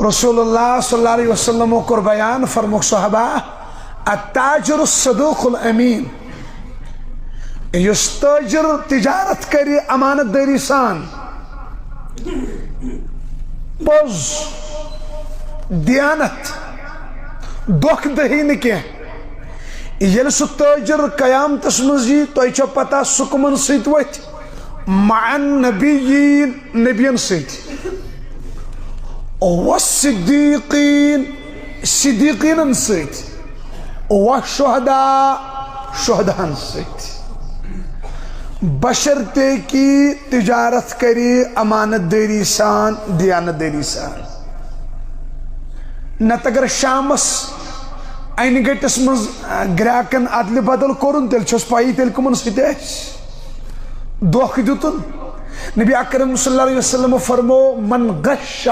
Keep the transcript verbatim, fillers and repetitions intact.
رسول اللہ صلی اللہ علیہ وسلمو کوٚر بیان، فرموک صحابہ، التاجر الصدوق الامین، یُس تاجر تجارت کرِ امانت دٲری سان، پوٚز، دیانت، دھوکہ دہی نہٕ کینٛہہ، ییٚلہِ سُہ تاجر قیامتس منٛز یی، تۄہہِ چھو پتہ سُہ کٕمن سۭتۍ وۄتھِ؟ مع النبیین، نبین سۭتۍ، والصدیقین، صدیقینن سۭتۍ، والشہداء، شہداہن سۭتۍ، بشرطے کہ تجارت کرِ امانت دٲری سان، دیانت دٲری سان۔ نتہٕ اگر شامس انہِ گٔٹس منٛز، آ، گراکن ادلہِ بدل کوٚرُن، تیٚلہِ چھس پَیی تیٚلہِ کٕمن سۭتۍ آسہِ دھوکہٕ دیُتن۔ نبی اکرم صلی اللہ علیہ وسلم فرمو، من غش